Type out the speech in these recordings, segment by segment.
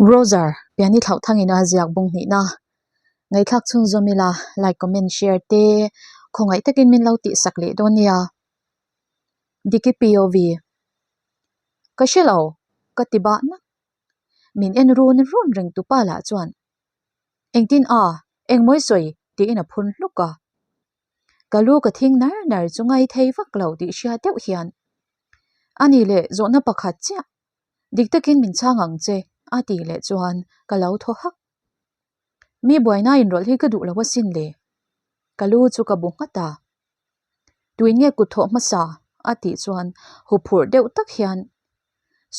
Roger, Piani thlauh thangin a ziak bung hnihna. Ngaihthlak chhunzawm ila like, comment, share te khawngaih takin min lo tihsak leh dawn nia. Diki POV. Ka hre lo, ka ti bah nak. Min en run run reng tupa lah chuan Engtin a, engmawi sawi tiin a phun hluk a. Ka lu ka thing nar nar chu ngai thei vak lo tih hria deuh hian a ni leh zawhna pakhat chiah dik takin min chhang ang che a tih leh chuan ka lo thaw hak. Mi buaina inrawlh hi ka duh lo asin le. Ka lu chu ka bu nghat a. Tuin nge kut thawh hmasa? a tih chuan huphurh deuh tak hian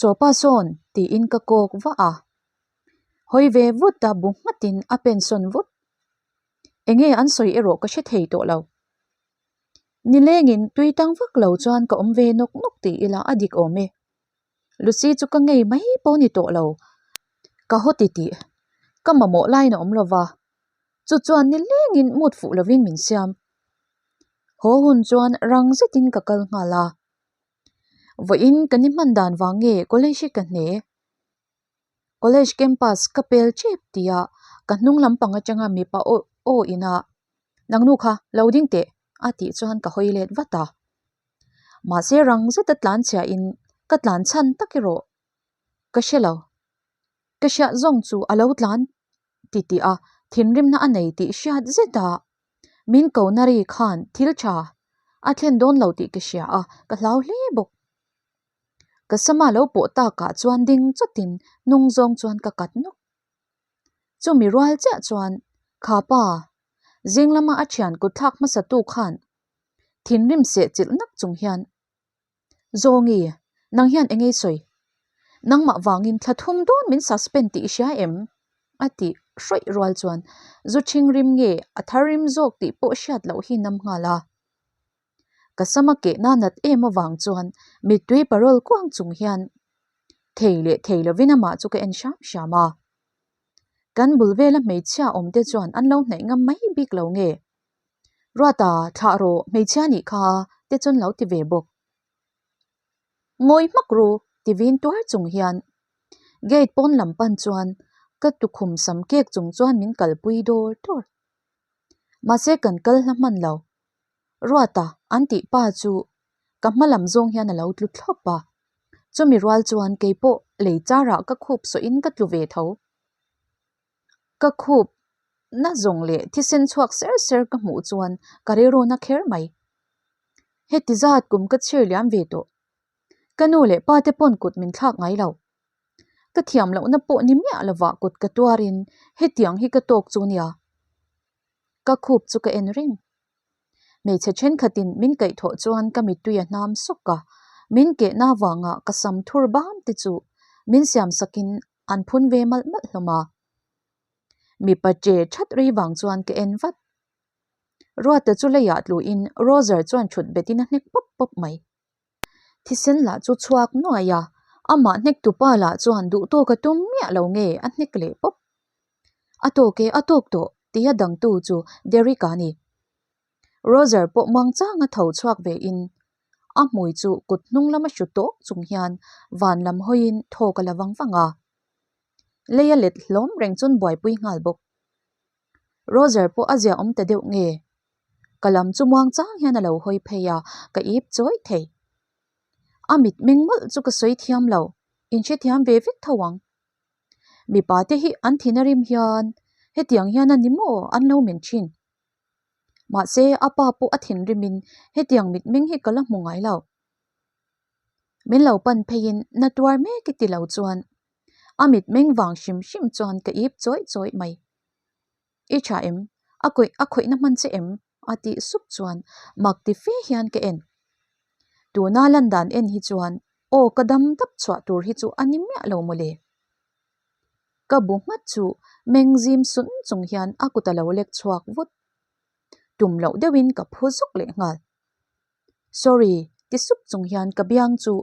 Sawpa sawn tiin ka kawk vah a. Hawi ve vut a bu nghatin a pensawn vut. Enge an sawi erawh ka hre thei tawh lo. Nilengin tui tang vak lo chuan ka awm ve nawk nawk ti ila a dik awm e. Lucy chu ka ngei mai pawh ni tawh lo. Ka haw ti tih. Ka mamawh laiin a awm lo va. Chu chuan nilengin mut fuh lovin min siam. Haw hun chuan rang zetin ka kal nghal a. Vawiin ka ni hman dan vang nge college hi ka hne. College campus ka pel tep tia ka hnung lampang atanga mipa aw aw ina nangnu kha lo ding teh a tih chuan ka hawi let vat a. Mahse rang zeta tlan chhia in ka tlan chhan tak erawh ka hre lo. Ka hriat zawng chu a lo tlan ti tih a thinrimna a nei tih hriat zet a min ko na ri khan thil tha a thlen dawn lo tih ka hria a ka hlau hle bawk. Ka sama lo pawh takah chuan ding chawtin hnung zawng chuan ka kat nawk. Chumi rual chiah chuan kha pa zing lama a thian kut thlak hmasa tu khan thinrim seh chilh nak chung hian Zawngi, nang hian eng ei sawi? Nangmah vangin thla thum dawn min suspend tih i hria em? a tih hrawih rual chuan zu ṭhing rim nge a thar rim zawk tih pawh hriat loh hi nam nghal a. Ka sama kehna nat em avang chuan mittui parawl kuang chung hian thei leh thei lovin amah chu ka en hram hram a. Kan bul vela hmeichhia awm te chuan an lo hnaih ngam mai bik lo nge? Ruata, thlah rawh, hmeichhia nih kha te chuan lo ti ve bawk. Ngawi hmak ru ti vin tuar chung hian gate pawn lam pan chuan ka tukhum sam kek chung chuan min kalpui dawr dawr. Mahse kan kal hla hman lo. Ruata an tih pa chu ka hma lam zawng hian a lo tlu thlawp a. Chumi rual chuan kei pawh lei charah ka khup sawhin ka tlu ve tho. Ka khup na zawng leh thisen chhuak ser ser ka hmuh chuan ka rilru na kher mai. Heti zat kum ka chhir liam ve tawh. Ka nu leh pa te pawn kut min thlak ngai lo. Ka thiam lohna pawh ni miah lovah kut ka tuarin hetiang hi ka tawk chu nia. Ka khup chu ka en reng. Hmeichhe thenkhatin min kaihthawh chuan ka mittui a hnam sawk a, min kehna avanga ka sam thur bam te chu min siam sakin an phun ve malh malh hlawm a. Mipa che that rei vang chuan ka en vat. Ruata chu leiah tluin Roger chuan thut betin a hnek pawp pawp mai. Thisen lah chu chhuak nuai a, amah hnek tupa lah chuan duhtawk a tum miah lo nge a hnek leh pawp. A tawk e, a tawk tawh tia dangtu chu Derek a ni. Roger pawh muangchang a tho chhuak ve in a hmui chu kut hnung lama hru tawk chung hian van lam hawiin thawk a la vang vang a. Lei a let hlawm reng chuan buaipui nghal bawk. Roger pawh a ziaawm ta deuh nge? Ka lam chu muang chang hian a lo hawi phei a, ka ip chawi thei. A mit meng mawlh chu ka sawi thiam lo, in hrethiam ve vek tho ang. Mipa te hi an thin a rim hian hetiang hian a ni maw an lo men thin. Mahse a pa pawh a thinrimin hetiang mitmeng hi ka la hmu ngai lo. Min lo pan pheiin na tuar mek i ti lo chuan a mitmeng vang hrim hrim chuan ka ip chawih chawih mai. I tha em? A kawih a khawihna hman che em? a tih sup chuan mak ti fe hian ka en. Tuna lan dan en hi chuan aw ka dam dap chhuah tur hi chu a ni miah lo mawle. Ka bu nghat chu meng zim sun chung hian a kut a lo lek chhuak vut. Tum loh deuhin ka phu zuk leh nghal. Sorry, ti sup chung hian ka biang chu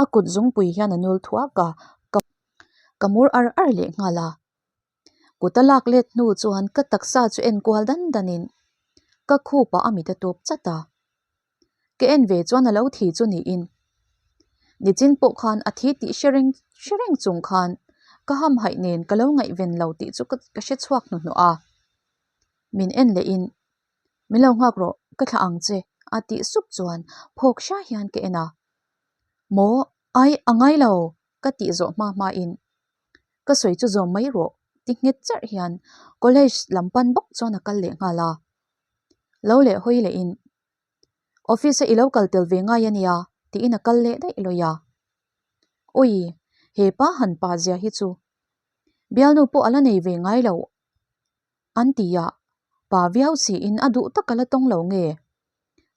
a kut zungpui hian a nul thuak a, ka ka mur ar ar leh nghal a. Kut a lak let hnu chuan ka taksa chu en kual dan dan in ka khup ah a mit a tawp chat a. Ka en ve chuan a lo thi chu niin. Nichin pawh khan a thi tih hre reng hre reng chung khan Ka hamhaih nen ka lo ngaihven lo tih chu ka hre chhuak hnuhnawh a. Min en lehin, Min lo nghak rawh, ka thlah ang che a tih sup chuan phawk hria hian ka en a. Maw, ai a ngai lo ka tih zawh hma hmain ka sawi chu zawm mai rawh ti nghet charh hian college lam pan bawk chuan a kal leh nghal a. Lo leh hawi lehin Office a i lo kal tel ve ngai a nia tiin a kal leh daih lawi a. Ui, he pa han pa zia hi chu bialnu pawh a la nei ve ngai lo an ti a, pa viau siin a duh tak a la tawng lo nge?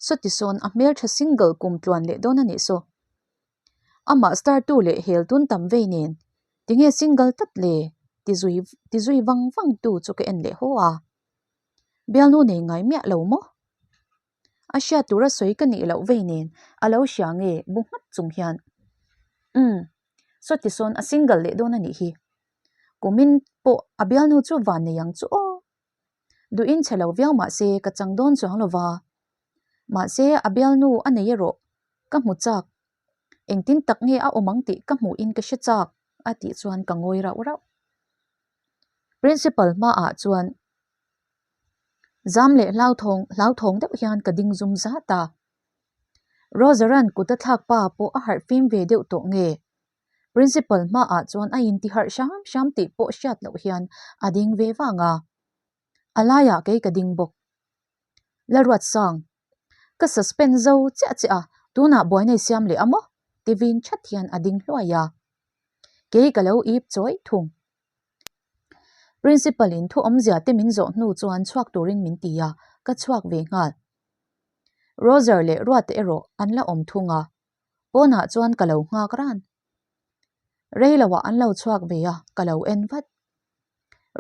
Sawti sawn a hmeltha single kum tluan leh dawn a nih saw. Amah star tu leh hel tun tam vei nen tinge single tlat le ti zui ti zui vang vang tu chu ka en leh haw a. Bialnu nei ngai miah lo maw? A hriat tura sawi ka nih loh vei nen a lo hria nge bu nghat chung hian Umm, sawti sawn a single leh dawn a nih hi. Kumin pawh a bialnu chu van nei ang chu aw. Duhin chhe lo viau mah se ka chang dawn chuang lo va. Mahse a bialnu a nei erawh ka hmu chak. Engtin tak nge a awm ang tih ka hmuhin ka hre chak a tih chuan ka ngawi rauh rauh. Principal hmaah chuan Zam leh hlauthawng hlauthawng deuh hian ka ding zum zat a. Roger-a'n kut a thlak pa pawh a harh fim ve deuh tawh nge? Principal hmaah chuan a inti harh hram hram tih pawh hriat loh hian a ding ve vang a. A laiah kei ka ding bawk. Lalruatsang, ka suspend zo chiah chiah a, tunah buaina i siam leh a maw? ti vin that hian a ding hluai a. Kei ka lo ip chawi thung. Principal in thu awmzia te min zawh hnu chuan chhuak turin min ti a, ka chhuak ve nghal. Roger leh Ruata erawh an la awm thung a, pawnah chuan ka lo nghak ran. Rei loah an lo chhuak ve a, ka lo en vat.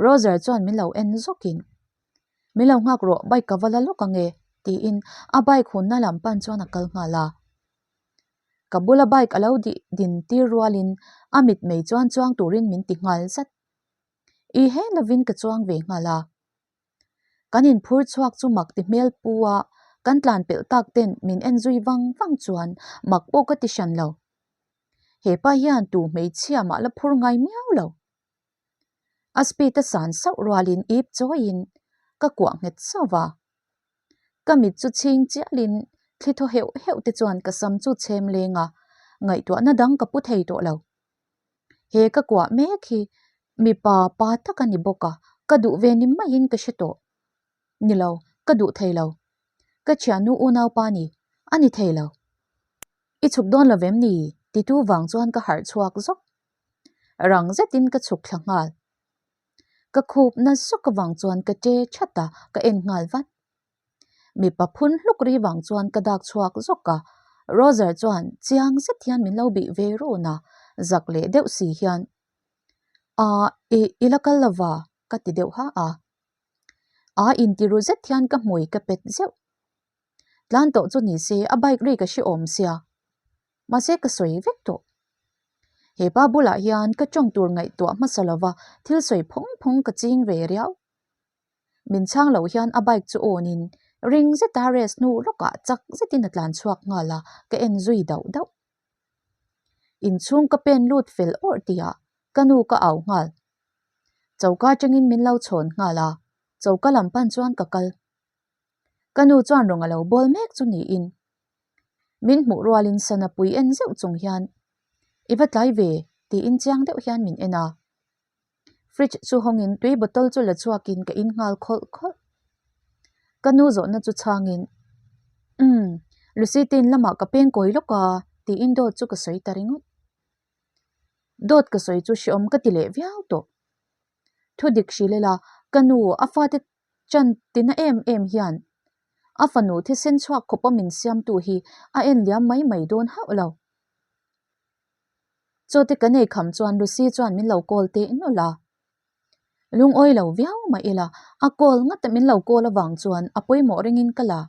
Roger chuan min lo en zawkin, Min lo nghak rawh, bike ka va la lawk ange, tiin a bike hunna lam pan chuan a kal nghal a. Ka bula bike a lo dih din tir rualin a mitmei chuan chuang turin min ti nghal zat. I he lovin ka chuang ve nghal a. Kan inphur chhuak chu mak ti hmel pu a, kan tlan pelh tak ten min en zui vang vang chuan mak pawh ka ti hran lo. He pa hian tu hmeichhia mah la phur ngai miau lo. A speed a san sauh rualin ip chawiin ka kuah nghet sauh va. Ka mit chu chhing chialin thli thaw heuh heuh te chuan ka sam chu chhem leng a, ngaihtuahna dang ka pu thei tawh lo. He ka kuah mek hi mipa pa tak a ni bawk a, ka duh ve ni maiin ka hre tawh. Ni lo, ka duh thei lo. Ka thiannu unaupa ni, a ni thei lo. I chhuk dawn lo vem ni? titu vang chuan ka harh chhuak zawk. Rang zetin ka chhuk thla nghal. Ka khup na sawk avang chuan ka che that a, ka en nghal vat. Mipa phun hluk ri vang chuan ka dak chhuak zawk a, Roger chuan chiang zet hian min lo bih ve run a, zak leh deuh si hian, Aa, i, i la kal lova? ka ti deuh ha a. Aa inti ru zet hian ka hmui ka pet zeuh. Tlan tawh chu ni se a bike ri ka hre awm sia, mahse ka sawi vek tawh. He pa bulah hian ka tawng tur ngaihtuah hmasa lova thil sawi phawng phawng ka ching ve riau. Min chhang loh hian a bike chu awn in ring zeta race hnu lawkah chak zetin a tlan chhuak nghal a, ka en zui dauh dauh. Inchhung ka pen lut fel awrh tihah ka nu ka au nghal. Choka atangin min lo chhawn nghal a, choka lam pan chuan ka kal. Ka nu chuan rawn a lo bawl mek chu niin min hmuh rualin sana pui en zeuh chung hian I va tlai ve tiin chiang deuh hian min en a. Fridge chu hawngin tui bottle chu la chhuakin ka in nghal khawlh khawlh. Ka nu zawhna chu chhangin Umm, Lucy te in lamah ka peng kawi lawk a tiin dawt chu ka sawi ta ringawt. Dawt ka sawi chu hreawm ka ti leh viau tawh. Thudik hrilh ila ka nu a fate Chan tina em em hian a fanu thisen chhuak khawpa min siamtu hi a en liam mai mai dawn hauh lo. Chawte kan ei kham chuan Lucy chuan min lo call teh nawlh a. Lungawi lo viau mah ila a call ngata min lo call avang chuan a pawimawh ringin ka la.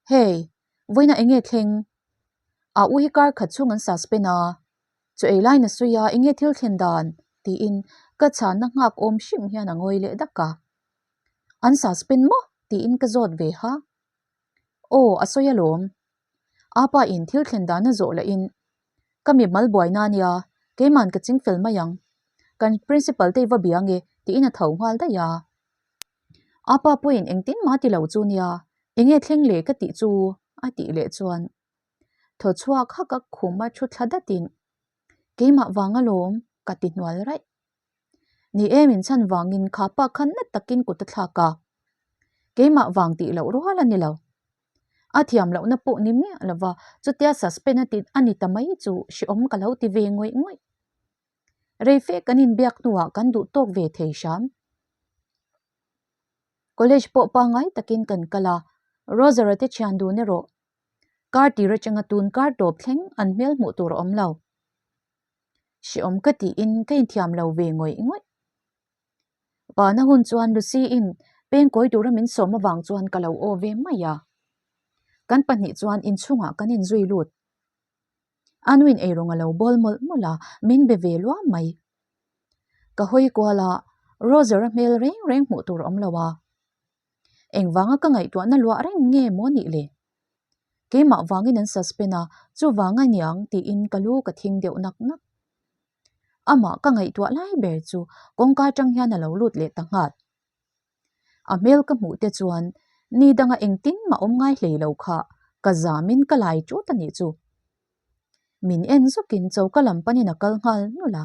Hey, vawiina enge thleng? A u hi kar khat chhung an suspend a, Chu ei lain a sawi a, enge thil thlen dan? tiin ka chhanna nghak awm hrim hian a ngawi leh dak a. An suspend maw? tiin ka zawt ve ha. Aw, a sawi alawm. Apa in thil thlen dan a zawh lahin, Ka mi mal buai na nia, keiman ka ching fel mai ang. Kan principal te i va bia nge? tiin a tho nghal daih a. A pa pawhin engtin mah ti lo chu nia, enge thleng leh ka tih chu a tih leh chuan thaw chhuak hak a khum a thu thla datin keimah vang alawm ka ti hnual raih. Ni e min chhan vangin kha pa khan na takin kut a thlak a, keimah vang tih loh rual a ni lo. A thiam lohna pawh ni miah lova chutia suspend a ti a ni ta mai chu hrehawm ka lo ti ve ngawih ngawih. Rei fe kan inbiak hnuah kan duh tawk ve thei hram. College pawh pangngai takin kan kal a, Roger-a te thian dun erawh kar tir atanga tun kar tawp thleng an hmel hmuh tur a awm lo. Hrehawm ka tiin ka inthiam lo ve ngawih ngawih. Vana hun chuan Lucy-in pengkawi tura min sawm avang chuan ka lo aw ve mai a. Kan pahnih chuan inchhungah kan inzui lut. A nuin eirawng a lo bawl mawlh mawlh a, min be ve luam mai. Ka hawi kual a, Roger-a hmel reng reng hmuh tur a awm lo a. Engvanga ka ngaihtuahna luah reng nge maw nih le? Keimah vangin an suspend a, chuvang a niang tiin ka lu ka thing deuh nak nak. Amah ka ngaihtuah lai ber chu kawngka atang hian a lo lut leh ta nghal. A hmel ka hmuh te chuan ni danga engtin mah awm ngai hlei lo kha ka zamin ka lai ṭut a nih chu. Min en zawkin choka lam panin a kal nghal nulh a,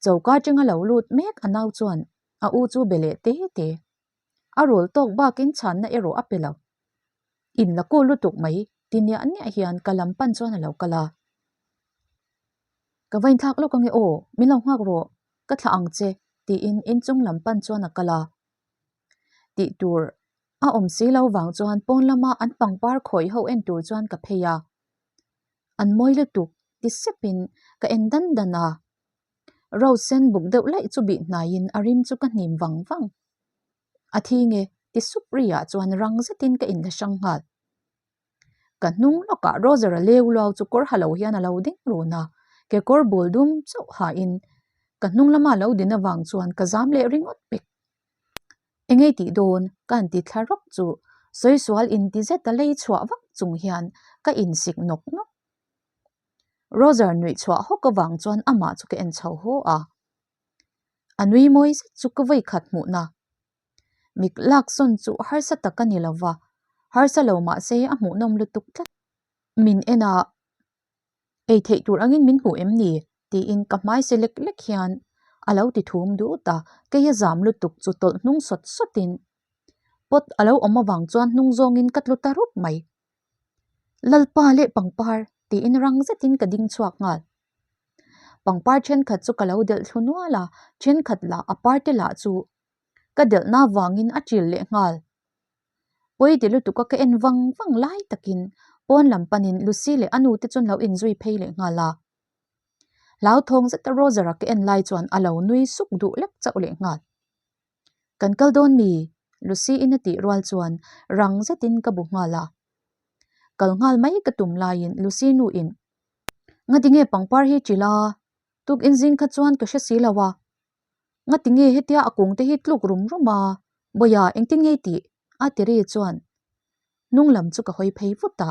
choka atanga lo lut mek a nau chuan a u chu be leh te te. A rawl tawk bakin chhanna erawh a pe lo. In la kul lutuk mai ti niah niah hian ka lam pan chuan a lo kal a. Ka va inthlak lawk ange aw, min lo nghak rawh, ka thlah ang che tiin inchung lam pan chuan a kal a. Tih tur a awm si lo vang chuan pawn lama an pangpar khawih ho en tur chuan ka phei a. An mawi lutuk ti sepin ka en dan dan a. Rose sen buk deuh laih chu bih hnaiin a rim chu ka hnim vang vang. A thi nge ti sup ri ah chuan rang zetin ka inla hrang nghal. Ka hnung lawkah Roger-a leu luau chu kawr ha lo hian a lo ding run a, kekawr bul dum chauh hain ka hnung lama lo din avang chuan ka zam leh ringawt pek. Engei tih dawn ka han ti thla rawk chu sawi sual inti zeta lei chhuah vak chung hian ka insik nawk nawk. Roger nuih chhuah hawk avang chuan amah chu ka en chho haw a. A nui mawi zet chu ka vawi khat hmuhna. Mik lak sawn chu harsa tak a ni lo va, harsa lo mah se a hmuhnawm lutuk tlat. Min en a, ei theih tur angin min hmuh em ni? tiin ka hmai se lek lek hian a lo ti thum dut a, kei a zam lutuk chu tawlh hnung sawt sawtin pot a lo awm avang chuan hnung zawngin ka tlu ta rup mai. Lalpa leh pangpar tiin rang zetin ka ding chhuak nghal. Pangpar thenkhat chu ka lo delh thlu nual a, thenkhat lah a parte lah chu ka delhna vangin a ṭil leh nghal. Pawi ti lutuk a ka en vang vang lai takin pawn lam panin Lucy leh a nu te chuan lo inzui phei leh nghal a. Hlauthawng zeta Roger-a ka en lai chuan a lo nui suk duh lek chauh leh nghal. Kan kal dawn mi? Lucy-in a tih rual chuan rang zetin ka bu nghal a. Kal nghal mai ka tum laiin Lucy nuin, Ngati nge pangpar hi ṭil a? Tuk inzing kha chuan ka hre si lo a. Ngati nge hetia a kung te hi tluk rum rum a? Bawia engtin nge i tih? a ti ri chuan hnung lam chu ka hawi phei vut a.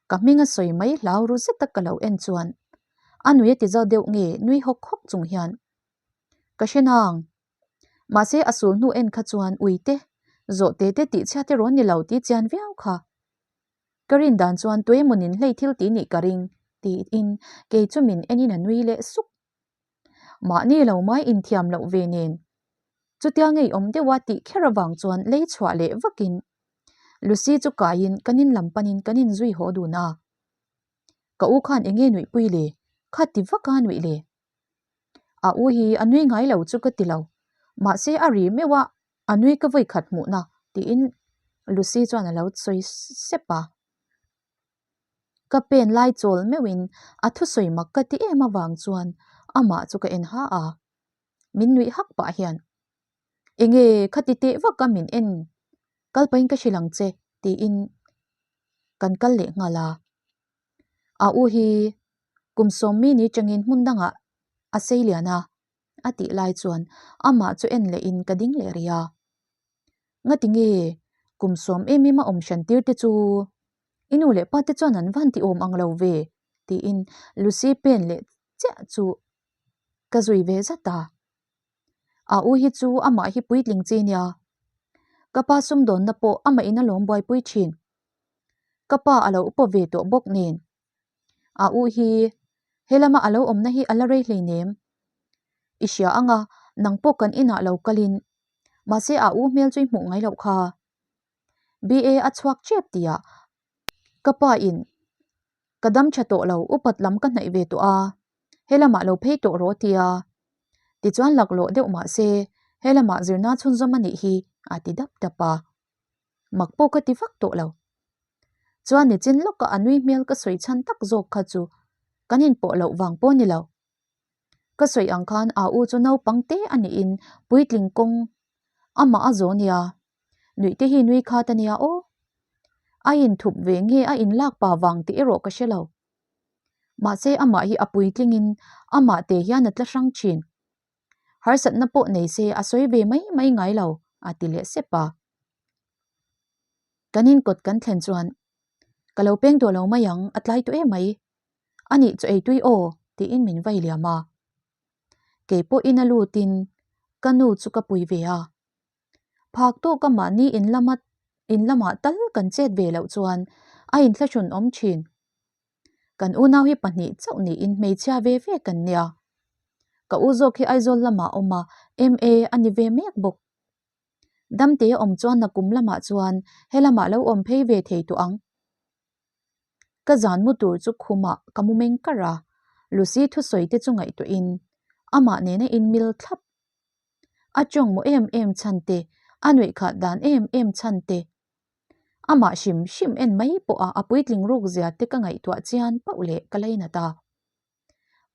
Ka hming a sawi mai hlau ru zet a ka lo en chuan a nui a ti zau deuh nge nui hawk hawk chung hian Ka hre nang. Mahse a sul hnu en kha chuan ui te, zawh te te tih chhiat erawh ni lo tih chian viau kha. Ka rin dan chuan tuemaw nin hlei thil tih nih ka ring tiin kei chu min enin a nui leh sup. Mahni lo mai inthiam loh ve nen chutia ngeiawm deuha tih kher avang chuan lei chhuah leh vakin Lucy chu kaiin kan in lam panin kan inzui haw dun a. Ka u khan enge nuihpui le? Kha ti vaka nuih le? A u hi a nui ngai lo chu ka ti lo, mahse a ri meuh a, a nui ka vawi khat hmuhna tiin Lucy chuan a lo sawi sep a. Ka pen lai chawl meuhin a thusawi mak ka ti em avang chuan amah chu ka en ha a, min nuih hak pah hian Enge khati teh vak a min en kal pahin ka hrilh ang che tiin kan kal leh nghal a. A u hi kum sawmmi ni changin hmun dangah a sei lian a, a tih lai chuan amah chu en lehin ka ding leh rih a. Ngati nge kum sawm em em a awm hran tir te chu i nu leh pa te chuan an van ti awm ang lo ve tiin Lucy pen leh chiah chu. Ka zui ve zat a. A u hi chu amah hi puitling chi nia. Ka pa sumdawnna pawh amah in a lawm buaipui thin. Ka pa a lo upa ve tawh bawk nen. A u hi helama a lo awmna hi a la rei hleinem. I hria anga nang pawh kan inah lo kalin mahse a u hmel chu i hmuh ngai loh kha. BA a chhuak tep tihah ka pa in Ka dam tha tawh lo, upat lam ka hnaih ve tawh a, helamah lo phei tawh rawh tia. Tichuan laklawh deuh mah se, helamah zirna chhunzawm a nih hi a ti dap dap a. Mak pawh ka ti vak tawh lo. Chuan nichin lawka a nui hmel ka sawi chhan tak zawk kha chu kan inpawh loh vang pawh ni lo. Ka sawi ang khan a u chu naupang te a niin puitling kawng amah a zaw nia. Nuih te hi nui khat a nia aw. A inthup ve nge a inlak pa vang tih erawh ka hre lo. Mahse amah hi a puitlingin amah te hian a tla hrang thin. Harsatna pawh nei se a sawi ve mai mai ngai lo a ti leh sep a. Kan inkawt kan thlen chuan ka lo peng tawh lo mai ang a tlai tawh em mai. A nih chu eitui aw tiin min vai liam a. Kei pawhin a lutin ka nu chu ka pui ve a. Phak tawka mahni in lama in lamah tal kan chet ve loh chuan a inthlahrun awm thin. Kan unau hi pahnih chauh niin hmeichhia ve ve kan nia. Ka u zawk hi Aizawl lamah a awm a, MA a ni ve mek bawk. Damte a awm chuan nakum lamah chuan helamah lo awm phei ve thei tawh ang. Ka zan mu tur chu khumah ka mu meng kar a, Lucy thusawi te chu ngaihtuahin amah nena inmil thlap. A tawng maw em em chhan te, a nuih khat dan em em chhan te. Amah hrim hrim en mai pawha a puitling ruk zia te ka ngaihtuah chian pauh leh ka lainat a.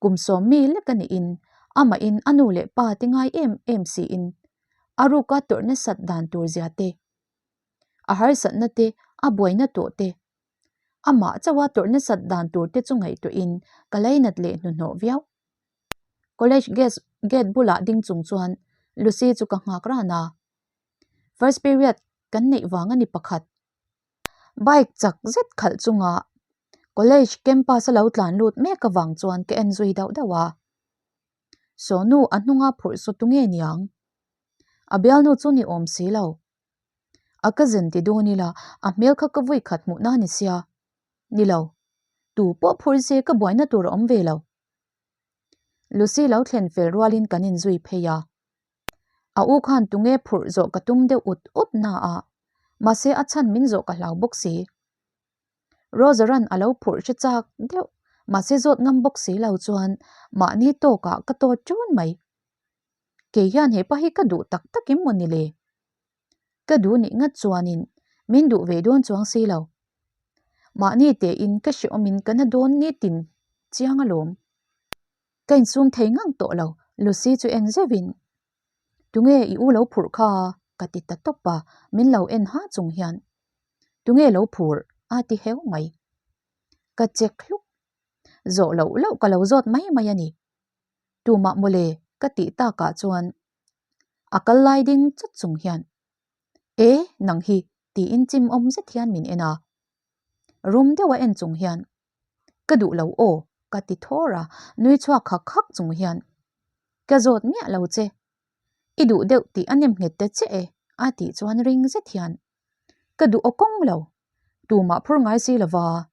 Kum sawm mi lek a niin amahin a nu leh pa te ngai em em siin a ruka tawrh nasat dan tur zia te, a harsatna te, a buaina tawh te, amah chauha tawrh nasat dan tur te chu ngaihtuahin ka lainat leh hnuhnawh viau. College gas gate bulah ding chung chuan Lucy chu ka nghak ran a. First period kan neih vang a ni pakhat. Bike chak zet khalh chunga college campus a lo tlan lut mek avang chuan ka en zui dauh dauh a. Sawnu a hnunga phurh saw tu nge niang? A bialnu chu ni awm si lo. A cousin ti dawn ila a hmel kha ka vui khat hmuhna a ni sia. Ni lo. Tu pawh phur se ka buaina tur a awm ve lo. Lucy lo thlen fel rualin kan inzui phei a. A u khan tunge phurh zawh ka tum deuh ut ut na a, mahse a chhan min zawh ka hlau bawk si. Roger-a'n a lo phurh hre chak deuh, mahse zawt ngam bawk si lo chuan mahni tawkah ka tawt ṭun mai. Kei hian hepa hi ka duh tak tak em maw ni le? Ka duh nih ngat chuanin min duh ve dawn chuang si lo. Mahni tein ka hrehawmin ka na dawn nitin chiang alawm. Ka insum thei ngang tawh lo, Lucy chu en zeuhin, Tunge i u lo phurh kha? ka ti ta tawp a, min lo en ha chung hian, Tunge lo phurh? a ti heu mai. Ka chek hluk. Zawh loh loh ka lo zawt mai mai a ni. Tumah mawle ka tih takah chuan a kal lai ding chawt chung hian, E, nang hi tiin chim awm zet hian min en a. Rum deuha en chung hian, Ka duh lo aw ka ti thawr a, nui chhuak hak hak chung hian, Ka zawt miah lo che, i duh deuh tih a nem nghet ta che e a tih chuan ring zet hian, Ka duh aw kawng lo, tumah phur ngai si lova,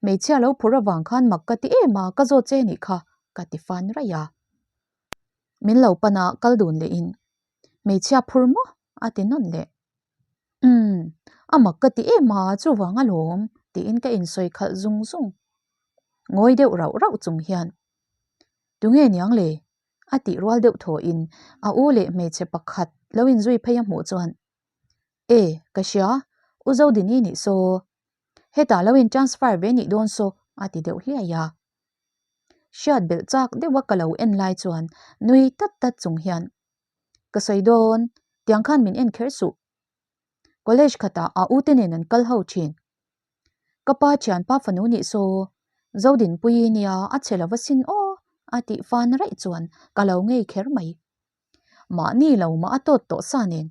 Hmeichhia lo phur avang khan mak ka ti em a, ka zawt che nih kha, ka ti fan raih a. Min lo pan a, kal dun lehin, Hmeichhia phur maw? a ti nawn leh. Umm, a mak ka ti em a, chuvang alawm, tiin ka insawi khalh zung zung. Ngawi deuh rauh rauh chung hian, Tunge niang le? a tih rual deuh thawhin a u leh hmeichhe pakhat lo inzui phei a hmuh chuan, E, ka hria, U Zodini nih saw. Hetah lo in transfer ve nih dawn saw a ti deuh hliai a. Hriat belh chak deuha ka lo en lai chuan nui tat tat chung hian, Ka sawi dawn, tiang khan min en kher suh. College khatah a ute nen an kal ho thin. Ka pa thianpa fanu nih saw, Zodinpuii nia a chhe lova sin aw a tih fan raih chuan ka lo ngei kher mai. Mahni lo mah a tawt tawh sa nen.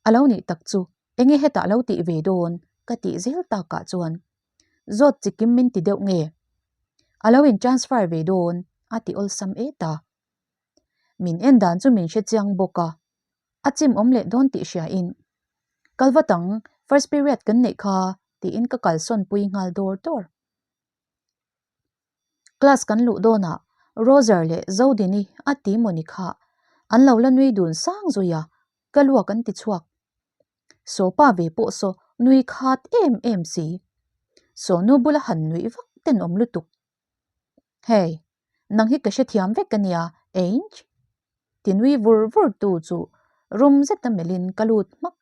A lo nih tak chu enge hetah lo tih ve dawn ka tih zel takah chuan zawt chikim min ti deuh nge? A lo in transfer ve dawn a ti awlsam et a. Min en dan chu min hre chiang bawk a, a chim awm leh dawn tih hria in, Kal vat ang, first period kan neih kha tiin ka kalsawn pui nghal dawr dawr. Class kan luh dawnah Roger leh Zodini a ti mawni kha an lo la nui dun sang zui a, ka luak an ti chhuak. Sawpa ve pawh saw nui khat em em si. Sawnu bula han nuih vak tenawm lutuk. Hey, nang hi ka hrethiam vek a nia, Ange? Ti nui vur vur tu chu rum zeta melhin ka lut hmak.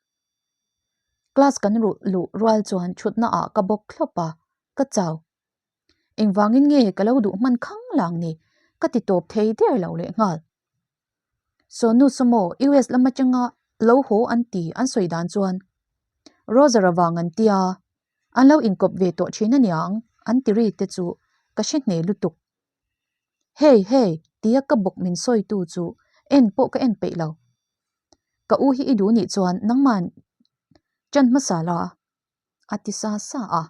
Class kan ruh luh rual chuan thutna ah ka bawk thlawp a, ka chau. Engvangin nge ka lo duh hman khang lang ni? Ka ti tawp thei der lo leh nghal. Sawnu Sumo US lam atanga lo haw an ti an sawi dan chuan Roger avang an tia an lo inkawp ve tawh thin aniang an ti ri te chu ka hre hneh lutuk. Hey hey tia ka bawk min sawitu chu en pawh ka en peih lo. Ka u hi i duh nih chuan nangman ṭan hmasa la a ti sa sa a,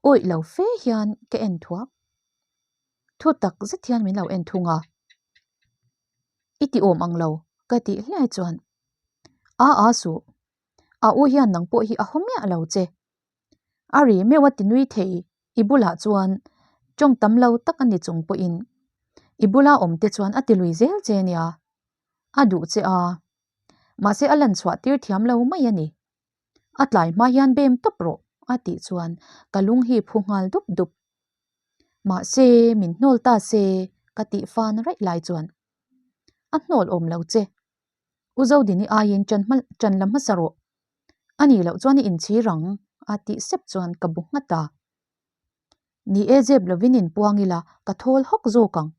awih lo fe hian ka en thuak. Thu tak zet hian min lo en thung a, I ti awm ang lo ka tih hliai chuan A a suh, a u hian nang pawh hi a haw miah lo che. A ri meuh a ti nui thei i bulah chuan tawng tam lo tak a ni chung pawhin i bula awm te chuan a ti lui zel che nia, a duh che a, mahse a lan chhuah tir thiam lo mai a ni. A tlai hma hian bem tawp rawh a tih chuan ka lung hi phu nghal dup dup. Mahse min hnawl ta se ka tih fan raih lai chuan a hnawl awm lo che. U Zodini aiin ṭan hma ṭan la hmasa rawh. A nih loh chuan i inchhir ang a tih sep chuan ka bu nghat a. Ni e zep lovin inpuang ila ka thawl hawk zawk ang.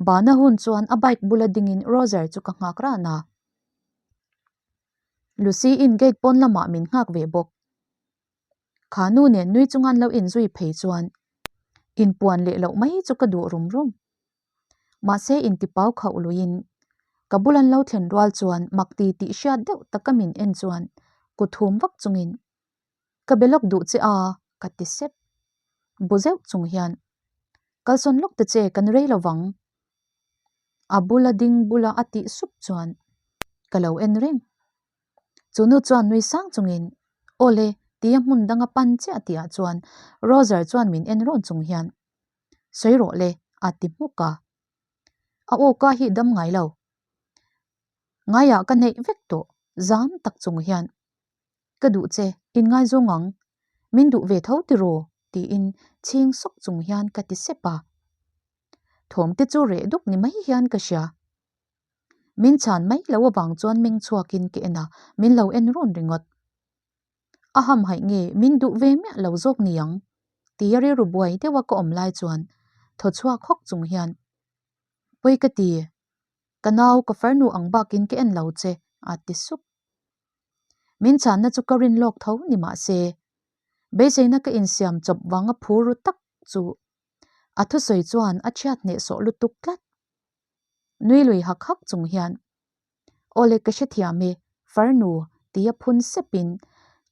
Bana hun chuan a bike bula dingin Roger chu ka nghak ran a. Lucy in gate pawn lamah min nghak ve bawk. Kha nu nen nui chunga an lo inzui phei chuan inpuan leh loh mai chu ka duh rum rum. Mahse intipau khauh luiin ka bul an lo thlen rual chuan mak ti tih hriat deuh taka min en chuan kut hum vak chungin Ka be lawk duh che a ka ti sep. Bu zeuh chung hian Kalsawn lawk ta che kan rei lo vang. A bula ding bula a tih sup chuan ka lo en reng. Chu nu chuan nui sang chungin Awle tia hmun danga pan chiah tihah chuan Roger chuan min en rawn chung hian Sawi rawh le a ti hmuk a. A aw ka hi dam ngai lo. Ngaiah ka neih vek tawh zam tak chung hian Ka duh che, inngaizawng ang. Min duh ve tho tiraw? tiin chhing sawk chung hian ka ti sep a. Thawm te chu reh duk ni mai hian ka hria. Min chhan mai lo avang chuan meng chhuakin ka en a, min lo en rawn ringawt. A hamhaih nge min duh ve miah lo zawk ni ang? tia rilru buai deuha ka awm lai chuan thaw chhuak hawk chung hian, Pawi ka ti, ka nau ka farnu ang bakin ka en lo che, a ti sup. Min chhanna chu ka rin lawk tho ni mah se, beiseina ka insiam chawp vanga phur ru tak chu a thusawi chuan a chhiat hnehsawh lutuk tlat. Nui lui hak hak chung hian, Awle ka hrethiam e, farnu, tia phun sepin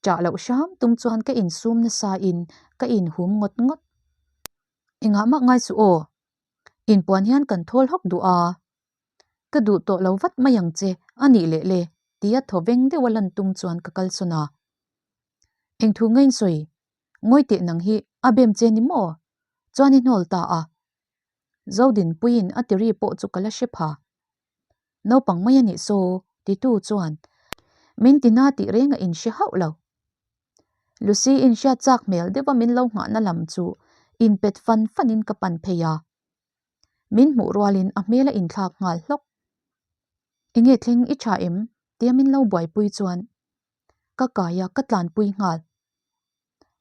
ṭah loh hram tum chuan ka insum nasa in ka inhum ngawt ngawt. Engah mah ngai suh aw, inpuan hian kan thawl hawk duh a, ka duh tawh lo vat mai ang che, a nih leh le, tia thaw veng deuha lan tum chuan ka kalsawn a. Engthu ngei sawi, ngawi teh nang hi a bem che ni maw? Chuan i hnawl ta a. Zodinpuiin a tiri pawh chu ka la hre pha. Naupang mai a nih saw, titu chuan min tina tih reng a inhre hauh lo. Lucy inhriat chak hmel deuha min lo nghahna lam chu inpet fan fanin ka pan phei a. Min hmuh rualin a hmel a inthlak nghal hlawk. Enge thleng i tha em? tia min lo buaipui chuan ka kai a, ka tlanpui nghal.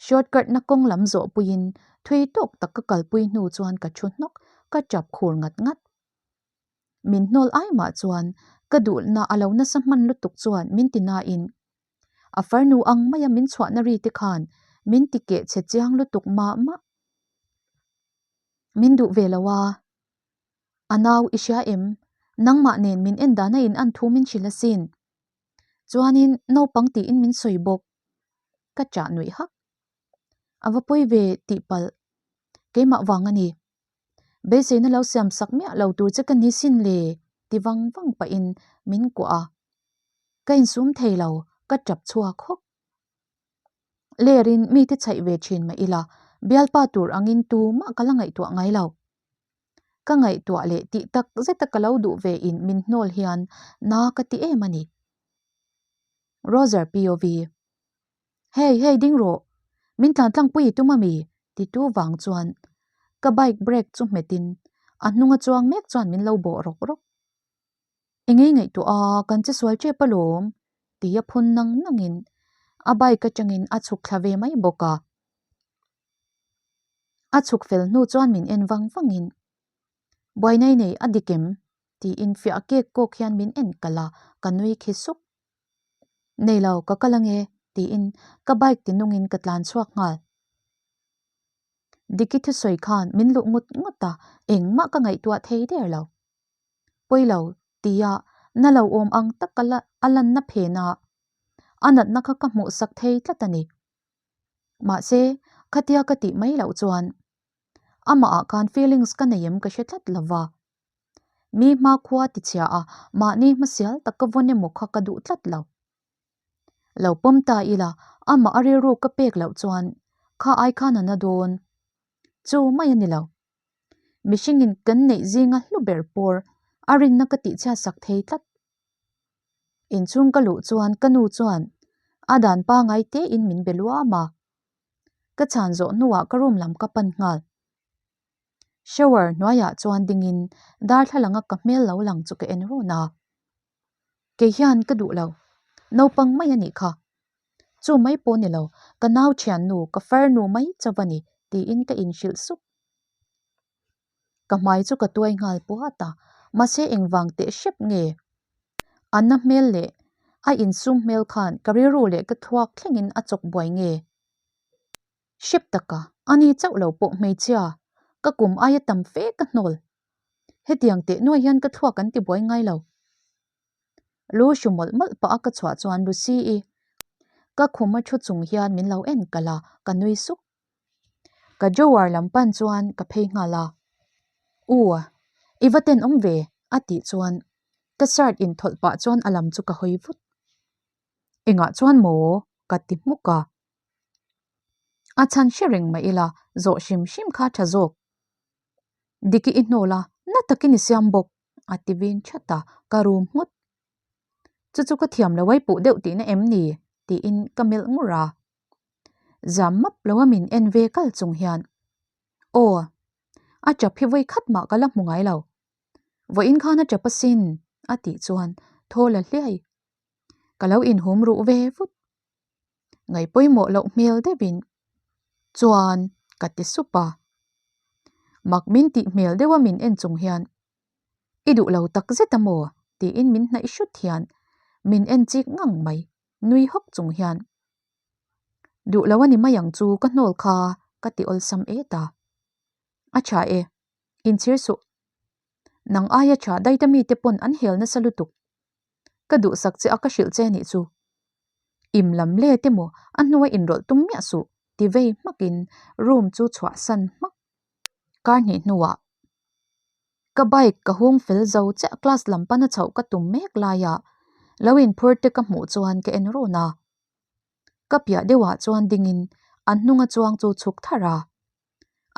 Shortcut na kawng lam zawh puiin thui tawk tak ka kalpui hnu chuan ka thu hnawk, ka tap khur ngat ngat. Min hnawl ai mah chuan ka duhna a lo nasa hman lutuk chuan min ti nain a farnu ang maia min chhuahna ri te khan min ti keh chhe chiang lutuk mah mah. Min duh ve lo a, a nau i hria em? Nangmah nen min en dan a in an thu min hrilh asin. Chuanin naupang tiin min sawi bawk. Ka chah nuih hak. A va pawi ve tih palh. Keimah vang a ni. Beiseina lo siam sak miah lo tur che ka ni sin le Ti vang vang pahin min kuah a. Ka insum thei lo, ka tap chhuak hawk. Lerin mite chhaih ve thin mah ila, bialpa tur angin tumah ka la ngaihtuah ngai lo. Ka ngaihtuah leh tih tak zeta ka lo duh ve in min hnawl hian na ka ti em a ni. Roger POV. Hey, hey ding rawh! Min tlan tlangpui i tum a mi? Titu vang chuan ka bike brake chu hmetin a hnunga chuang mek chuan min lo bawh rawk rawk. Engei ngaihtuah a, kan che sual tep alawm tia phun nang nangin a bike atangin a chhuk thla ve mai bawk a. A chhuk fel hnu chuan min en vang vangin, Buainai nei a dik em? tiin fiah kek kawk hian min en kalh a, ka nui khi suk. Nei lo, ka kal ange, tiin ka bike ti nungin ka tlan chhuak nghal. Diki thusawi khan min luh ngut ngut a, engmah ka ngaihtuah thei der lo. Pawi lo, tia na lo awm ang tak a la a lanna phen a, a natna kha ka hmuh sak thei tlat a ni. Mahse, khatia ka tih mai loh chuan amah ah khan feelings ka nei em ka hre tlat lo va. Mi hmakhua ti chhia a, mahni hmasial tak ka vawn emaw kha ka duh tlat lo. Lo pawm ta ila, amah a rilru ka pek loh chuan kha ai khan a na dawn. Chu mai a ni lo. Mihringin kan neih zinga hlu ber pawr a rinna ka tihchhiat sak thei tlat. Inchhung ka luh chuan ka nu chuan a dan pangai tein min be luam a. Ka chhan zawh hnuah ka room lam ka pan nghal. Shower hnuaiah chuan dingin darthlalanga ka hmel lo lang chu ka en run a. Kei hian ka duh lo, naupang mai a nih kha. Chu mai pawh ni lo, ka nau thiannu, ka farnu mai chauh a ni tiin ka inhrilh sup. Ka hmai chu ka tuai nghal puat a, mahse engvang teh hrep nge? A na hmel leh a insum hmel khan ka rilru leh ka thluak thlengin a chawk buai nge? Hrep taka, ani chauh lo pawh hmeichhia, ka kum aia tam fe ka hnawl. Hetiang teh nuai hian ka thluak an ti buai ngai lo. Lu hru mawlh mawlh pah a ka chhuah chuan Lucy-i ka khum a thu chung hian min lo en kalh a, ka nui suk. Ka drawer lam pan chuan ka phei nghal a, U, i va tenawm ve a tih chuan ka shirt inthawlh pah chuan a lam chu ka hawi vut. Engah chuan maw? ka ti hmuk a. A chhan hre reng mah ila zawh hrim hrim kha tha zawk. Diki i hnawl a, na takin i siam bawk a ti vin that a, ka rum nghut. Chu chu ka thiam lo ai puh deuh tihna em ni? tiin ka melh ngur a. Zam map lo a min en ve kal chung hian, Aw, a tap hi vawi khat mah ka la hmu ngai lo. Vawiin khan a tap asin a tih chuan thaw la hliai. Ka lo inhum ruh ve vut. Ngaih pawimawh loh hmel deuhin chuan ka ti sup a. Mak min tih hmel deuha min en chung hian, I duh lo tak zet a maw? tiin min hnaih hrut hian min en chik ngang mai, nui hawk chung hian. Duh lo a ni mai ang chu ka hnawl kha ka ti awlsam et a. A tha e, inchhir suh. Nang aia tha daita mite pawn an hel nasa lutuk. Ka duhsak che a ka hrilh che nih chu. Im lam let emaw a hnua inrawlh tum miah suh ti vei hmakin room chu chhuahsan hmak. Kar hnih hnuah ka bike ka hung fel zo chiah class lam pana chhoh ka tum mek laia lo inphur te ka hmuh chuan ka en run a. Ka piah deuhah chuan dingin an hnunga chuang chu chhuk tharh a.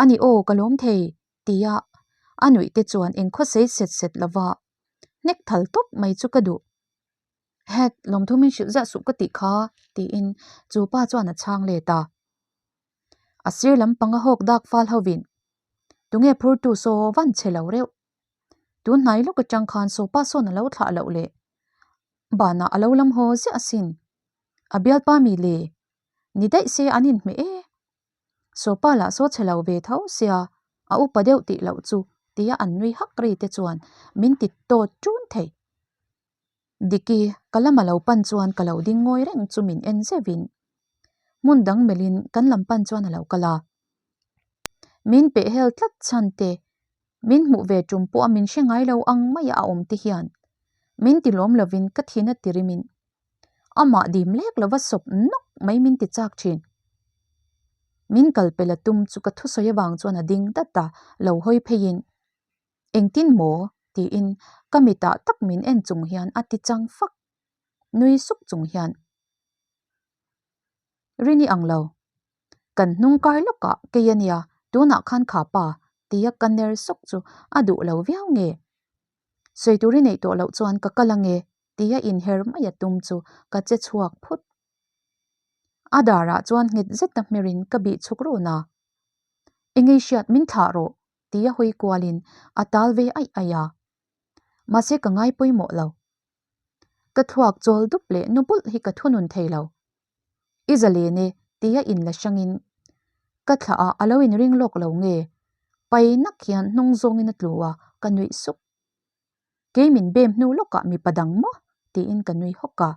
Ani aw ka lawm thei tia a nuih te chuan engkhawsei set set lova hnek thal tawp mai chu ka duh. Het, lawmthu min hrilh ziah suh ka tih kha, tiin chu pa chuan a chhang let a. A sir lampang a hawk dak fal hovin, Tunge phurtu saw van che lo reuh? Tun hnai lawk atang khan saw pa sawn a lo thlah loh leh banah a lo lam haw ziah asin. A bialpa mi le, ni daih se an inhmeh e. Sawpa lah saw chhe lo ve tho sia, a upa deuh tih loh chu tia an nui hak ri te chuan min ti tawt ṭun thei. Diki, ka lama lo pan chuan ka lo ding ngawi reng chu min en zeuhin hmun dang melhin kan lam pan chuan a lo kal a. Min peh hel tlat chhan te, min hmuh ve tum pawha min hre ngai lo ang maia a awm te hian min ti lawm lovin ka thin a ti rimin amah dim lek lova sawp nawk mai min ti chak thin. Min kal pel a tum chu ka thusawi avang chuan a ding dat a, lo hawi pheiin, Engtin maw? tiin Ka mitah tak min en chung hian a ti chang fak. Nui suk chung hian. Rini ang lo. Kan hnung kar lawkah kei a nia, tunah khan kha pa tia ka ner sawk chu a duh lo viau nge? Sawi tur i neih tawh loh chuan ka kal ange tia inher mai a tum chu ka che chhuak phut. A darah chuan nghet zeta hmerin ka bih chhuk run a. Engei hriat min thlah rawh tia hawi kualin a tal ve aih aih a. Mahse ka ngai pawimawh lo. Ka thluak chawl dup leh nu bulh hi ka thunun thei lo. I zalen e tia inla hrangin ka thlah a a lo inring lawk lo nge? Pai nak hian hnung zawngin a tlu a, ka nuih sup. Kei min bem hnu lawkah mipa dang maw? tiin ka nui hawk a.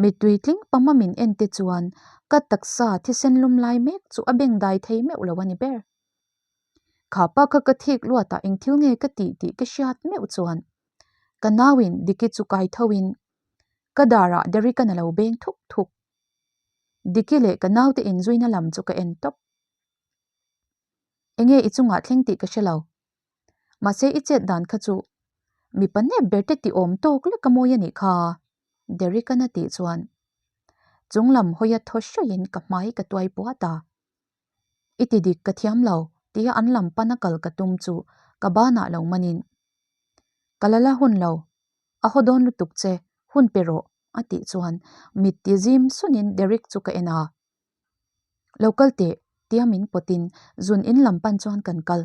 Mittui tling pama min en te chuan ka taksa thisen lum lai mek chu a beng dai thei meuh lo a ni ber. Kha pa kha ka thik luatah eng thil nge ka tih tih ka hriat meuh chuan ka nauin Diki chu kai thoin Ka darah Derrick-an a lo beng thuk thuk. Diki leh ka naute inzuina lam chu ka en tawp. Enge i chungah thleng tih ka hre lo. Mahse i chet dan kha chu mipa nep ber te ti awm tawk lek a mawi a nih kha, Derrick-an a tih chuan chung lam hawia thaw hruaiin ka hmai ka tuai puat a. I ti dik ka thiam lo tia an lam pana kal ka tum chu ka banah lo manin ka la la hun lo. A haw dawn lutuk che, hun pe rawh, a tih chuan mit ti zim sunin Derek chu ka en a. Lo kal teh, tia min pawtin zun in lam pan chuan kan kal.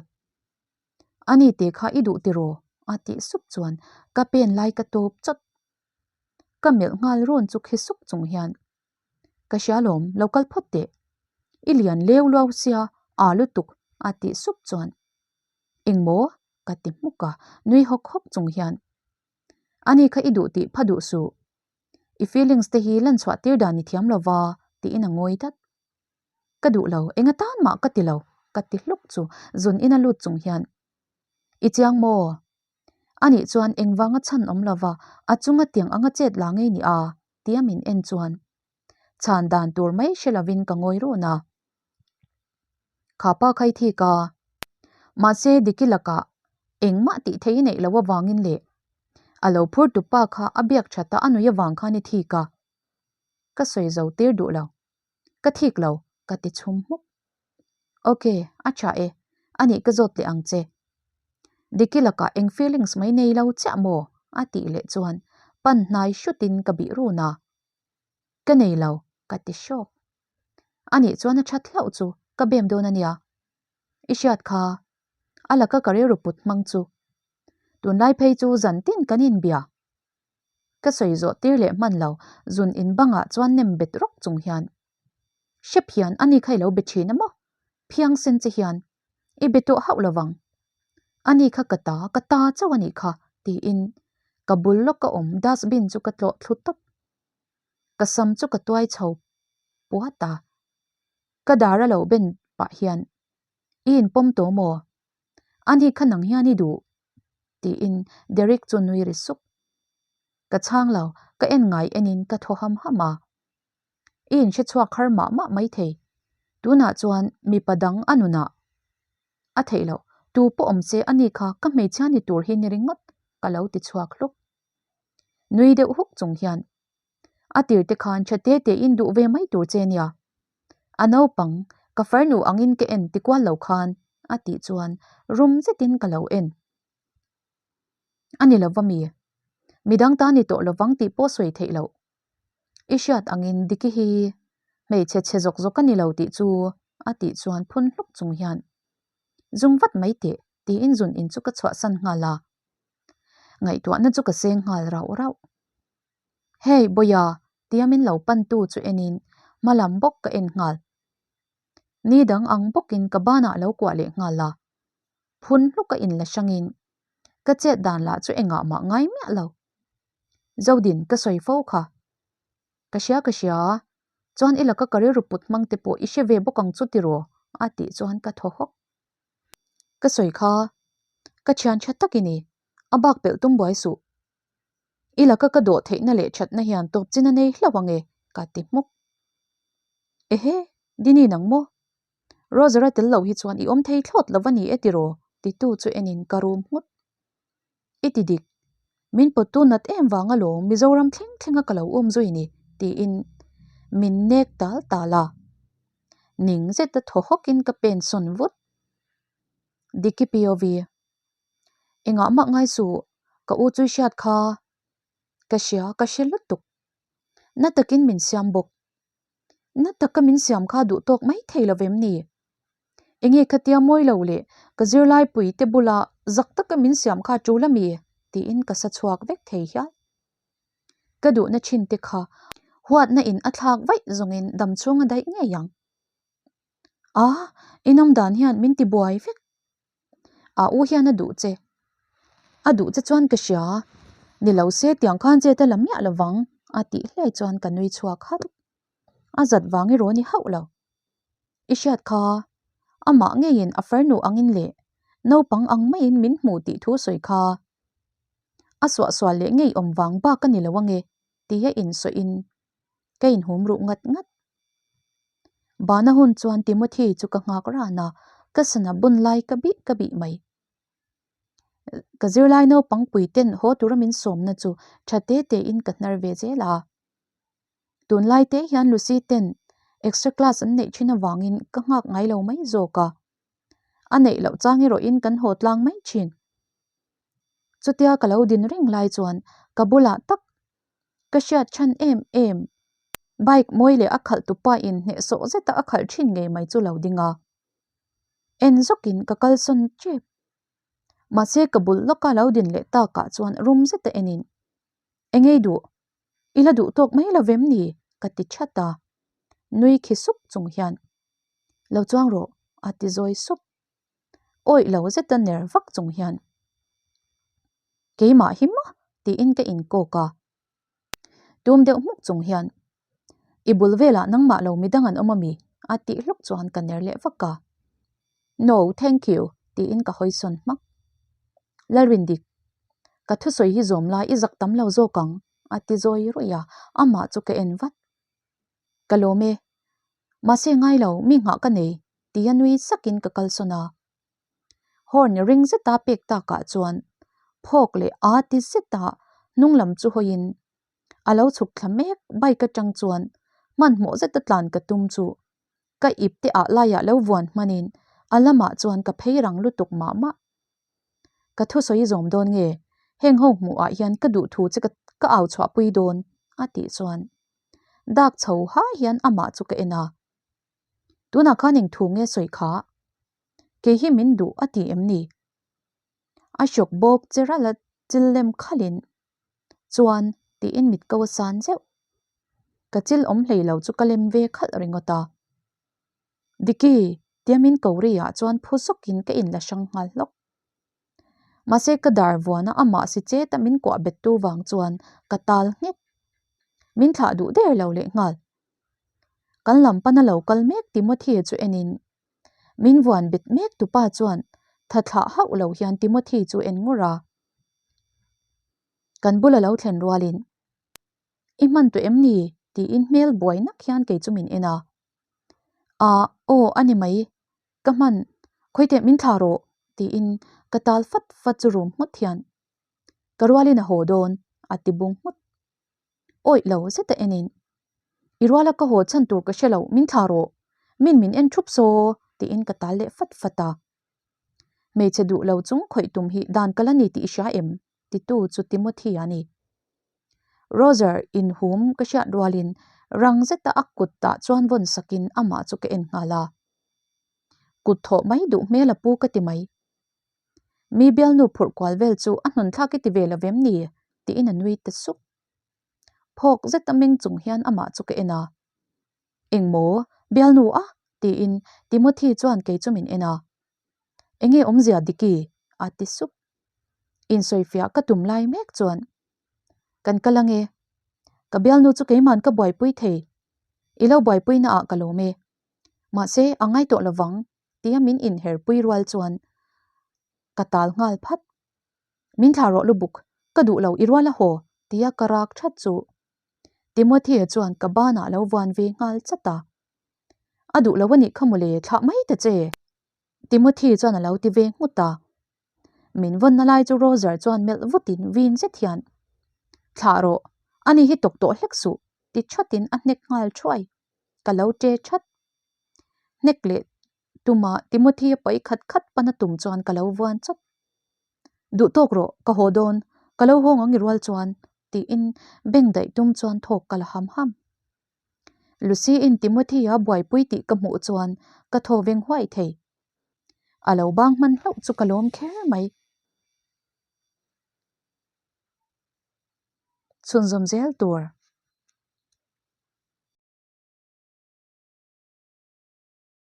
Ani te kha i duh tiraw? a tih sup chuan ka pen lai ka tawp chawt. Ka melh nghal rawn chu khi suk chung hian, Ka hria lawm, lo kal phawt teh. I lian leu luau sia, aa lutuk, a tih sup chuan. Engmaw? Ka ti hmuk a, nui hawk hawk chung hian, Ani kha i duh tih pha duh suh. I feelings te hi lan chhuah tir dan i thiam lo va, tiin a ngawi dat. Ka duh lo, eng atan mah ka ti lo, ka ti hluk chu zun in a lut chung hian, I chiang maw? Anih chuan engvanga chhan awm lo va, a chunga tiang anga chet la ngei ni a, tia min en chuan chhan dan tur mai hre lovin ka ngawi run a. Kha pa khai thik a. Mahse Diki lakah engmah tih thei i neih loh avangin leh a lo phur tu pa kha a biak that a a nui avang khan i thik a. Ka sawi zo tir duh lo. Ka thik lo, ka ti chhum hmuk. Ok, a tha e. Anih ka zawt leh ang che. Diki lakah eng feelings mai nei lo chiah maw? a tih leh chuan pan hnai hrutin ka bih run a. Ka nei lo, ka ti hrawk. Anih chuan a that hlauh chu ka bem dawn a nia. I hriat kha, a laka ka rilru put hmang chu. Tunlai phei chu zan tin kan inbia. Ka sawi zawh tir leh hman lo, zun in bangah chuan nem bet rawk chung hian. Hrep hian ani kha i lo be thin a maw? Phiang sen che hian i be tawh hauh lovang. Ani kha ka ta, ka ta chauh a nih kha, tiin ka bul lawka awm dustbin chu ka tlawh thlu tawp. Ka sam chu ka tuai chho puat a, ka dar a lo ben pah hian, I inpawm tawh maw? Ani kha nang hian i duh? tiin Derek chu nui ri suk. Ka chhang lo, ka en ngai enin ka thaw ham ham a. I inhre chhuak har mah mah maithei. Tunah chuan mipa dang a nunah a theih loh, tu pawh awm se ani kha ka hmeichhia ni tur hi ni ringawt ka lo ti chhuak hluk. Nui deuh huk chung hian a tir te khan tha te te in duh ve mai tur che nia. A naupang, ka farnu angin ka en ti kual lo khan a tih chuan rum zetin ka lo en. A ni lova mi? Midang ta ni tawh lovang tih pawh sawi theih loh. I hriat angin Diki hi hmeichhe chhe zawk zawk a ni lo tih chu a tih chuan phun hluk chung hian zung vat mai teh tiin zun in chu ka chhuahsan nghal a. Ngaihtuahna chu ka seng nghal rauh rauh. Hey Bawia tia min lo pantu chu enin hma lam bawk ka en nghal. Ni dang ang bawkin ka banah lo kuah leh nghal a. Phun hluk a inla hrangin ka chet dan lah chu engah mah ngai miah lo. Zodin ka sawi fo kha. Ka hria ka hria, chuan i laka ka rilru put hmang te pawh i hre ve bawk ang chu tiraw? a tih chuan ka thaw hawk. Ka sawi kha, ka thian tha tak i ni, a bak pelh tum buai suh. I laka ka dawh theihna leh thatna hian tawp chin a nei hlauh ang e, ka ti hmuk. Ehe, Dini nang maw? Roger-a tel lo hi chuan i awm thei thlawt lo va ni e tiraw? titu chu enin ka rum nghut. I ti dik. Min pawttu nat em vang alawm Mizoram thleng thlenga ka lo um zui ni, tiin min nek tal tal a. Ning zeta thaw hawkin ka pen sawn vut. Diki POV. Engah mah ngai suh, ka u chu i hriat kha. Ka hria, ka hre lutuk. Na takin min siam bawk. Na taka min siam kha duh tawk mai thei lo vem ni? Enge khatia mawi lo leh ka zirlai pui te bula zak taka min siam kha tul a mi? tiin ka sa chhuak vek thei hial. Ka duhna thin te kha huatna in a thlak vaih zawngin dam chhung a daih ngei ang. A, i nawm dan hian min ti buai vek. A u hian a duh che. A duh che chuan ka hria. Ni lo se tiang khan chet a la miah lo vang a tih hliai chuan ka nui chhuak har. A zat vang erawh ni hauh lo. I hriat kha amah ngeiin a farnu angin leh naupang ang maiin min hmu tih thu sawi kha a suahsual leh ngeiawm vang bak a ni lo ange tia insawiin ka inhum ruh ngat ngat. Bana hun chuan Timothy chu ka nghak ran a, ka sana bun lai ka bih ka bih mai. Ka zirlai naupang pui ten haw tura min sawmna chu tha te te in ka hnar ve zel a. Tunlai te hian Lucy ten extra class an neih thin avangin ka nghak ngai lo mai zawk a. A neih loh chang erawhin kan haw tlang mai thin. Chutia ka lo din reng lai chuan ka bulah tak Ka hriat chhan em em. Bike mawi leh a khalh tupa in hnehsawh zeta a khalh thin ngei mai chu lo ding a. En zawkin ka kalsawn tep. Mahse ka bul lawka lo din leh takah chuan rum zeta enin, Engei duh? I la duh tawk mai lo vem ni? ka ti that a. Nui khi sup chung hian, Lo chuang rawh, a ti zawi sup. Awih lo zeta ner vak chung hian, Keimah hi maw? tiin ka inkawk a. Tum deuh hmuk chung hian, I bul velah nangmah lo midang an awm a mi? a tih hluk chuan ka ner leh vak a. No, thank you, tiin ka hawi sawn hmak. Lalrindik, ka thusawi hi zawm lai i zak tam lo zawk ang, a ti zawi ruih a, amah chu ka en vat. Ka lawm e. Mahse ngai lo, mi nghah ka nei, tia nui sakin ka kalsawn a. Horn ring zeta pek takah chuan phawk leh a ti zeta hnung lam chu hawiin a lo chhuk thla mek bike atang chuan hmanhmawh zeta tlan ka tum chu ka ip te ah laiah lo vuan hmanin a lamah chuan ka phei rang lutuk mah mah. Ka thusawi zawm dawn nge heng ho hmuh ah hian ka duh thu che ka au chhuah pui dawn a tih chuan dak chho ha hian amah chu ka en a. Tunah khan eng thu nge sawi kha? Kei hi min duh a ti em ni? A hrawk bawk che ralh a chil lem khalhin chuan tiin mit ko a san zeuh. Ka chil awm hlei lo chu ka lem ve khalh ringawt a. Diki, tia min ko ri ah chuan phu zawkin ka inla hrang nghal hlawk. Mahse ka dar vuana amah si chet a min kuah bet tu vang chuan ka tal nghek. Min thlah duh der lo leh nghal. Kan lam pana lo kal mek Timothy chu enin min vuan bet mek tupa chuan tha thlah hauh lo hian Timothy chu en ngur a. Kan bula lo thlen rualin I hman tawh em ni? tiin hmel buai nak hian kei chu min en a. Ah, aw a ni mai. Ka hman, khawi teh min thlah rawh tiin ka tal fat fat chu rum nghut hian ka rualin a haw dawn a ti bung nghut. Awih lo zet a enin I ruala ka haw chhan tur ka hre lo, min thlah rawh, min min en thup saw tiin ka tal leh fat fat a. Hmeichhe duh lo chung khawih tum hi dan ka la ni tih i hria em? titu chu Timothy a ni. Roger inhum ka hriat rualin rang zeta a kut tah chuan vawn sakin amah chu ka en nghal a. Kut thawh mai duh hmel a pu ka ti mai. Mi bialnu phurh kual vel chu a hnun thlak i ti ve lo vem ni? tiin a nui ta sup. Phawk zeta meng chung hian amah chu ka en a. Engmaw? Bialnu a? tiin Timothy chuan kei chu min en a. Enge awmzia Diki? a ti sup. Insawifiah ka tum lai mek chuan kan kal ange. Ka bialnu chu keiman ka buaipui thei. I lo buaipui naah ka lawm e. Mahse, a ngai tawh lovang tia min inherpui rual chuan ka tal nghal phat. Min thlah rawh lubuk, ka duh lo i rual a haw tia ka rak that chu Timothy-a chuan ka banah lo vuan ve nghal chat a. A duh lo a nih kha mawle, thlah mai ta che. Timothy chuan a lo ti ve nghut a. Min vawnna lai chu Roger chuan melh vutin vin zet hian, Thlah rawh, ani hi tawk tawh hlek suh, ti thatin a hnek nghal thuai. Ka lo ṭe that. Hnek leh tuma Timothy-a paih khat khat pana tum chuan ka lo vuan chawp. Duh tawk rawh, ka haw dawn, ka lo hawng ang i rual chuan, tiin beng daih tum chuan thawk ka la ham ham. Lucy-in Timothy-a buaipui tih ka hmuh chuan ka thaw veng huai thei. A lo bang hman hlauh chu ka lawm kher mai. Chhunzawm zel tur.